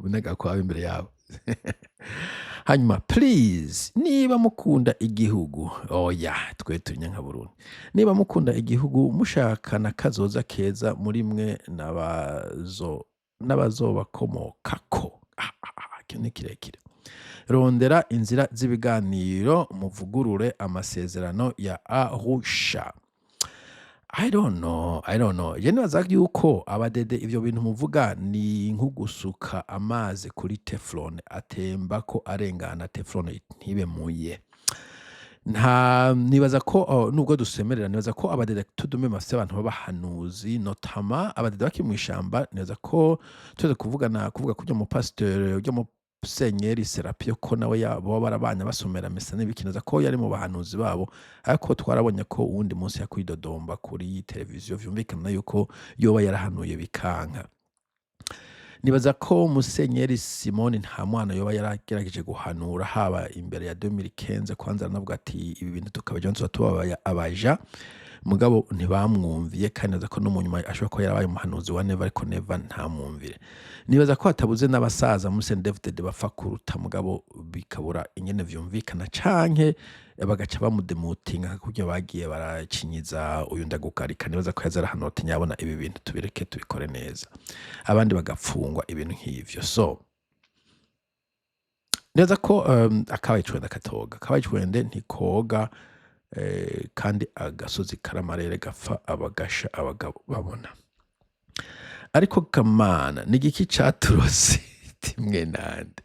n'agakwabo imbere yabo. Hanyuma please, niba mukunda igihugu, oya twe turi nka Burundi, niba mukunda igihugu, mushaka na kazoza keza muri mwe n'abazo n'abazobakomokako, ah, ah, ah, iki ni kirekire, rondera inzira z'ibiganiro, muvugurure amasezerano ya Arusha. I don't know, I don't know. Je nibaza yuko abadede ivyo bintu muvuga ni nko gusuka amazi kuri teflon, atemba ko arengana, teflon ntibemuye. Nta nibaza ko nubwo dusemerera, nibaza ko abadede tudume bafise abantu b'abahanuzi, notamment abadede bakiri mw'ishamba. Nibaza ko tuze kuvugana kuvuga kurya mu pasteur, urya mu musenyeri Serapio, ko nawe boba barabanye basomera misa n'ibiki, nibaza ko yari mu bahanuzi babo. Ariko twarabonye ko uwundi munsi yakwidodomba kuri televiziyo, vyumvikana yuko yoba yarahanuye bikanka. Nibaza ko Musenyeri Simoni Ntamwana yoba yaragerageje guhanura haba imbere ya 2015, kwanza aranavuga ati ibi bintu tukabaja tuba tubabaye abaja. Mugabo ntibamwumviye, kandi nibaza ko no mu nyuma ashobora kuba yarabaye umuhanuzi wa Neva, ariko Neva ntamwumvire. Nibaza ko hatabuze n'abasaza muri CNDD-FDD bapfa kuruta, mugabo bikabura ingene vyumvikana, canke bagaca bamudemutinga kurya bagiye baracinyiza uyu Ndagukarika. Nibaza ko yaza arahanura ati: "Nyabona ibi bintu tubireke, tubikore neza", abandi bagapfungwa, ibintu nk'ivyo. So neza ko akabaye icwende katoga, akabaye icwende ntikoga, kandi agasozi karamarere gapfa abagasha abagabo babona. Ariko kamana, ni igiki caturose timwe nande?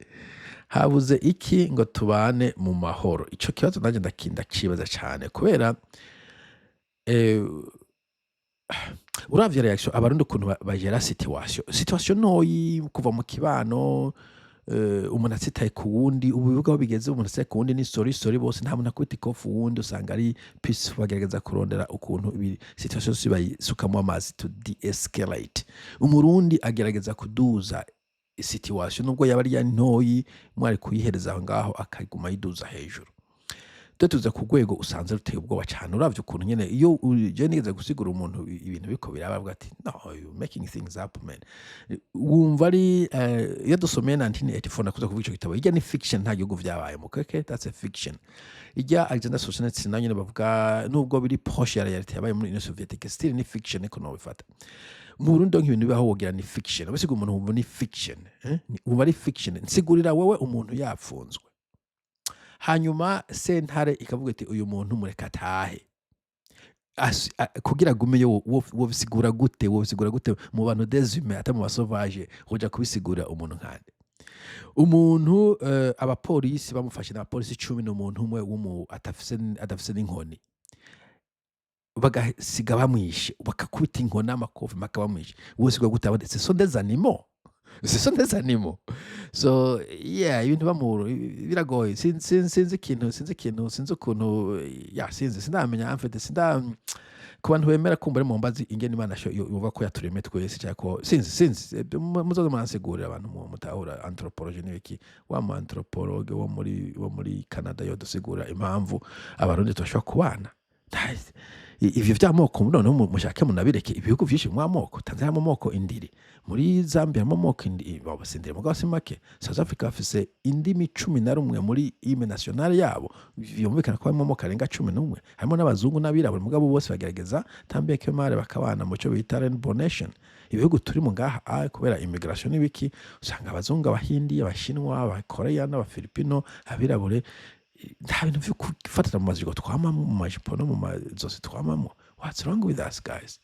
Habuze iki ngo tubane mu mahoro? Ico kibazo nanje ndakibaza cane, kubera uravye réaction Abarundi, ukuntu bagera situation ntoyi kuva mu kibano, umuntu atsitaye ku wundi. Ubu bibuga aho bigeze, umuntu atsitaye ku wundi ni sorry sorry bose, nta muntu akubita ikofi uwundi, usanga ari peace. Bagerageza kurondera ukuntu ibi situation yose bayisukamo amazi to de-escalate. Umurundi agerageza kuduza situation, nubwo yaba ari ya ntoyi mwari kuyihereza aho ngaho, akaguma ayiduza hejuru. Twe tuza ku rwego usanze ruteye ubwoba cyane. Uravye ukuntu nyene iyo je nigeze gusigura umuntu ibintu biko biraba, avuga ati: "No, you making things up, man." Wumva ari iyo dusomeye 1984, nakuze kuvuga ico gitabo, ijya ni fiction, nta gihugu vyabayemo keke, that's a fiction. Ijya Alexander Solzhenitsyn nayo nyene bavuga, nubwo biri proche ya réalité yabaye muri Union Soviétique, still ni fiction. Niko nobifata. Mu Burundi nk'ibintu bibaho wogira ni fiction. Ubisiga umuntu wumva ni fiction, eh? Wumva ari fiction. Nsigurira wewe, umuntu yapfunzwe, hanyuma sentare ikavuga iti: "Uyu muntu mureka atahe." Kugira agumeyo, wobisigura gute? Wobisigura gute mu bantu des humains, ata mu basauvage? Uja kubisigura umuntu nkande? Umuntu abapolisi bamufashe, n'abapolisi 10 n'umuntu umwe adafise n'inkoni, bagasiga bamwishe, bakakubita inkoni n'amakofi mpaka bamwishe. Wosigura gute? Abandi, ce sont des animaux, ce sont des animaux. So yeah, ibintu bamuru biragoye. Sinzi ikintu, sinzi ikintu, sinzi ukuntu ya, sinzi, sindamenya. En fait, sinda ku bantu bemera kumva ari mu mbazi ingene Imana yumva ko yaturemye twese, cyangwa ko sinzi. Muzoze muransigurira, abantu mutahura anthropologie n'ibiki, wa mu anthropologue wo muri Canada yodusigura impamvu Abarundi tudashobora kubana. Ivyo vy'amoko noneho mushake munabireke. Ibihugu vyinshi mu amoko, Tanzania mu moko indiri, muri Zambia mu moko indi, sindiri mugabo si make. South Africa bafise indimi 11 muri hymne nationale yabo, vyumvikana ko harimo amoko arenga 11, harimo n'abazungu n'abirabura, mugabo bose bagerageza tant bien que mal bakabana mu cyo bita Rainbow Nation. Ibihugu turimo ngaha, kubera immigration n'ibiki, usanga abazungu, Abahindi, Abashinwa, Abakoreya n'Abafilipino, abirabure, nta bintu vyo gufatira mu majigo twamamo, mu majipo no mu mazosi twamamo. What's wrong with us, guys?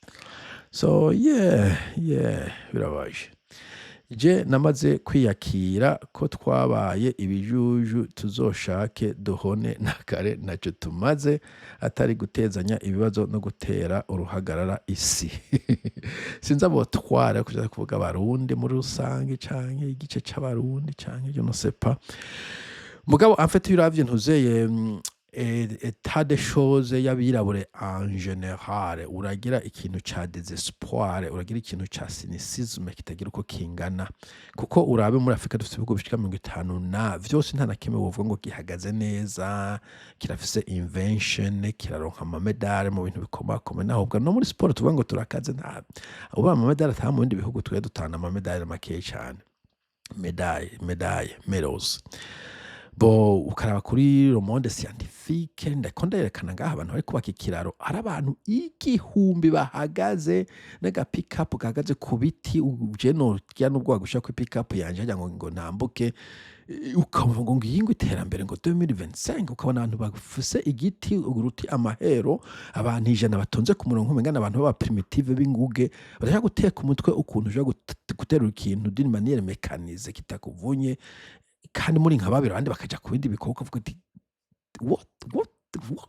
So yeah, birabaje. Je namaze kwiyakira ko twabaye ibijuju, tuzoshake duhone na kare, ntacyo tumaze atari gutezanya ibibazo no gutera uruhagarara isi. Sinzi abo twara kuja kuvuga Abarundi muri rusange canke igice c'Abarundi canke je ne sais pas. Mugabo en fait, iyo uravye ntuzeye état des choses y'abirabure en général, uragira ikintu ca désespoir, uragira ikintu ca cynicisme kitagira uko kingana, kuko urabe muri Afrika dufite ibihugu bishika 50 na vyose, nta na kimwe wovuga ngo gihagaze neza, kirafise invention, kiraronka amamedale mu bintu bikomakomeye. Naho ubwo no muri siporo tuvuga ngo turakaze, nta uba amamedale ataha mu bindi bihugu, twe dutanga amamedale makeya cane, médaille, médaille, medals. Bo ukaraba kuri le monde scientifique, ndako nderekana ngaha abantu bari kubaka ikiraro, ari abantu 1000 bahagaze n'aga pick-up gahagaze ku biti. Je norya n'ubwoba gushira kuri pick-up yanje harya ngo ntambuke. Ukumva ngo ngiyi ngo iterambere, ngo 2025, ukabona abantu bafise igiti, uruti, amahero, abantu 100 batonze ku murongo, umenga abantu b'aba primitive b'inguge badashaka guteka umutwe ukuntu ushobora guterura ikintu d'une manière mécanisée kitakuvunye, kandi muri nka babiri, abandi bakaja ku bindi bikorwa, ukavuga uti: "What, what, what,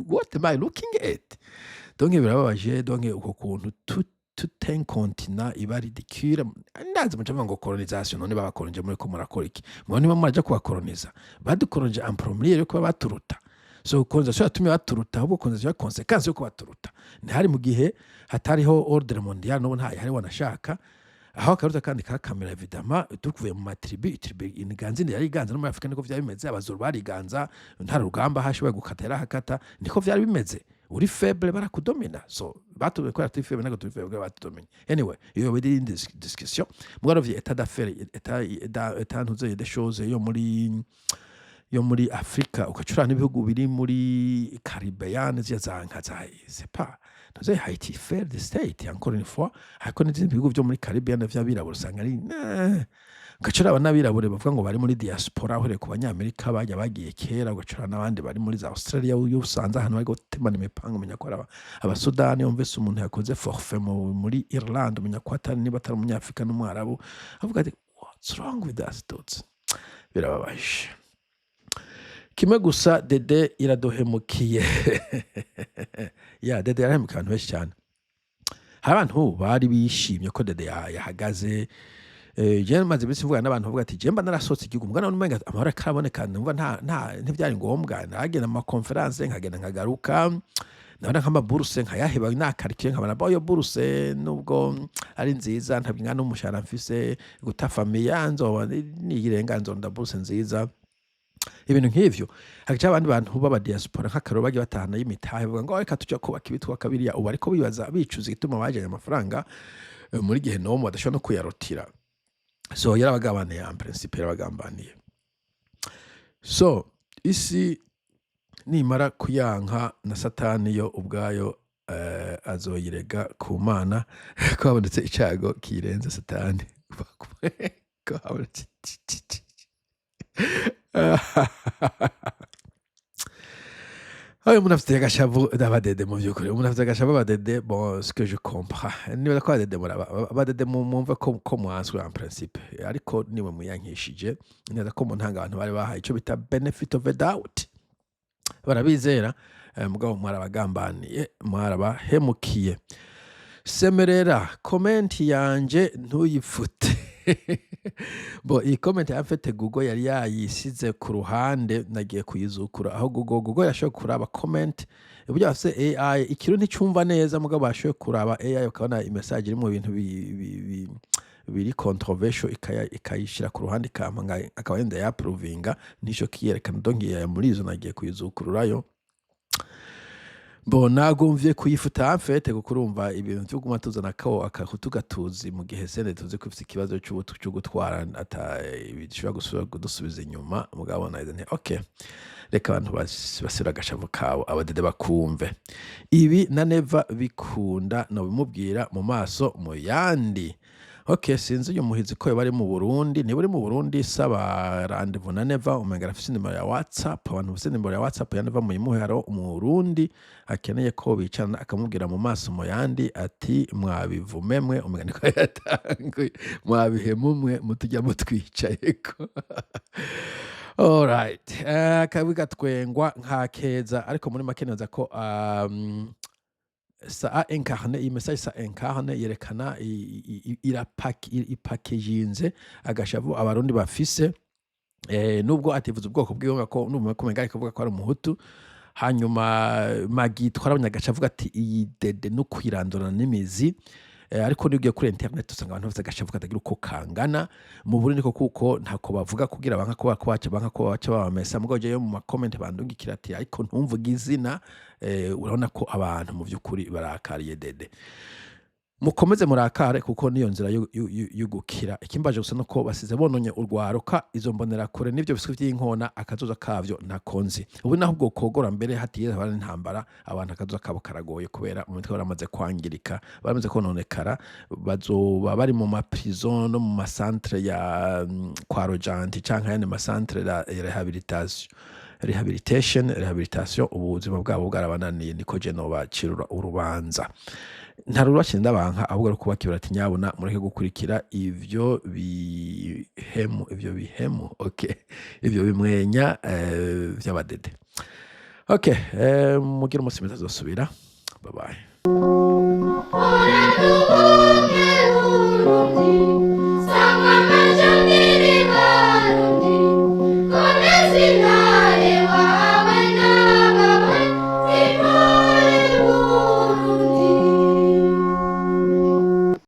what am I looking at?" Donc birababaje. Donc uko kuntu tout un continent iba ridicule. Ndazi muca muvuga ngo colonisation. None babakolonije, muriko murakora iki? Mwe niba muraja kubakoloniza, badukolonije en premier yo kuba baturuta. So colonisation yatumye baturuta, ahubwo colonisation ya conséquence yo kubaturuta. Ntihari mu gihe hatariho ordre mondial, n'ubu ntayihari wanashaka. Aho akaruta kandi kakamera, évidemment tuvuye mu matribu, tribu inganzi yari iganza no muri Afrika, niko vyari bimeze. Abazuru bariganza, nta rugamba hashoboye gukata yarahakata, niko vyari bimeze. Uri faible, barakudomina. So batuye kubera turi faible, ntabwo turi faible, batudomina. Anyway, iyo biri indi discussion. Mugabo état d'affaires, état ntuze des choses yo muri Afrika, ugacura n'ibihugu biri muri Caribbean, ziriya za nka za, c'est pas ntuze, Haiti, failed state encore une fois, ariko n'izindi bihugu byo muri Caribbean vy'abirabura usanga ari nah. Ugacura n'abirabure bavuga ngo bari muri diaspora, uhereye ku Banyamerika bajya bagiye kera, ugacura n'abandi bari muri za Australia. Iyo usanze ahantu bari gutemana imipanga, umenya ko ari Abasudani. Wumvise umuntu yakoze forfait muri Irland, umenya ko atari, niba atari Umunyafrika n'Umwarabu. Avuga ati: "What's wrong with us dudes?" Birababaje. Kimwe gusa, Dede iraduhemukiye. Ya Dede yarahemukiye abantu benshi cyane. Hari abantu bari bishimye ko Dede yahagaze. Jewe maze iminsi mvugana n'abantu bavuga ati: "Jewe mba narasohotse igihugu, mugana umenga amahoro karaboneka, numva nta ntibyari ngombwa." Naragenda mu ma conférences, nkagenda nkagaruka, nabona nk'ama bourses nkayaheba, nakarikiye nkabona bo iyo bourse nubwo ari nziza ntabwo ingana n'umushahara mfise, guta famille, nzoba niyirenga nzonda bourse nziza, ibintu nk'ivyo. Hagaca abandi bantu b'aba diaspora nk'akaroro bagiye batahana y'imitahe, bavuga ngo: "Reka tujya kubaka ibi, twubaka biriya." Ubu ariko bibaza, bicuza igituma bajanye amafaranga muri gihe nomu badashobora no kuyarotira. So yarabagabaniye, en principe yarabagambaniye. So isi nimara kuyanka na Satani yo ubwayo, azoyirega ku Mana ko habonetse icago kirenze Satani, ko habonetse. Ayo umuntu afite agashavu n'Abadede, mu by'ukuri umuntu afite agashavu abadede. Bon, ce que je comprends, niba ko Abadede muraba Abadede, mwumve ko mwanswe en principe, ariko niwe muyankishije neza ko mu ntanga abantu bari bahaye ico bita benefit of a doubt, barabizera, mugabo mwarabagambaniye, mwarabahemukiye. Semerera, comment yanje ntuyifute. Bo iyi comment en fait Google yari yayisize ku ruhande, nagiye kuyizukura aho Google yashoboye kuraba comment. Uburyo bafise AI, ikintu nticumva neza, mugabo bashoboye kuraba AI bakabona i message iri mu bintu biri controversial, ikayishira ku ruhande, ikampa akaba yenda yaprovinga nico kiyerekana. Donc muri izo nagiye kuyizukururayo. Bo nagumvye kuyifuta en fait, kuko urumva ibintu vyo kuguma tuzana ko akahutu gatuzi mu gihe sene tuzi ko ifise ikibazo co gutwara ata bishobora gusubira kudusubiza inyuma. Mugabo nagize nti: "Okay, reka abantu basubire agashavu kabo, Abadede bakumve ibi." Na Neva bikunda nobimubwira mu maso mu yandi. Okay, sinzi uyu muhizi ko yoba ari mu Burundi. Niba uri mu Burundi, saba rendez-vous na Neva. Umenga arafise nimero ya WhatsApp. Abantu bafise nimero ya WhatsApp ya Neva muyimuhe. Hariho Umurundi akeneye ko bicarana akamubwira mu maso mu yandi ati: "Mwabivume mwe," umenga niko yatanguye, "mwabihemu mwe mutujya mutwicayeko." Alright, akabi gatwengwa nka keza, ariko muri make nibaza ko ça a incarné iyi message, ça incarne, yerekana ipakejinze agashavu Abarundi bafise, nubwo ativuze ubwoko bwiwe, ko numva ko umenga ariko avuga ko ari Umuhutu. Hanyuma Magi twarabonye agaca avuga ati: "Iyi Dede no kwirandurana n'imizi." Ariko niyo ugiye kuri internet usanga abantu bafite agashavu katagira uko kangana mu Burundi, ko kuko ntako bavuga kugira banka ko baca banka ko baca babamesa. Mugabo jewe mu ma comment bandungikira ati: "Ariko ntumvuge izina." Urabona ko abantu mu by'ukuri barakariye Dede. Mukomeze murakare, kuko niyo nzira yo gukira. Ikimbaje gusa nuko basize bononye urwaruka, izo mbonerakure n'ivyo biswi vy'inkona, akazoza kavyo ntakonzi. Ubu naho ubwo kogora mbere hatiye haba n'intambara, abantu akazoza kabo karagoye, kubera mu mitwe baramaze kwangirika, baramaze kononekara. Bazoba bari mu ma prison no mu ma centre ya kwa Rojanti canke ayandi ma centre ya rehabilitation. Ubuzima bwabo bwarabananiye. Niko je nobacira urubanza, nta ndabanka, ahubwo ari ukubakibura ati: "Nyabuna mureke gukurikira ivyo bihemu, ivyo bihemu, okay, ivyo bimwenya vy'Abadede." Okay, mugire umunsi mwiza, tuzosubira. Bye bye.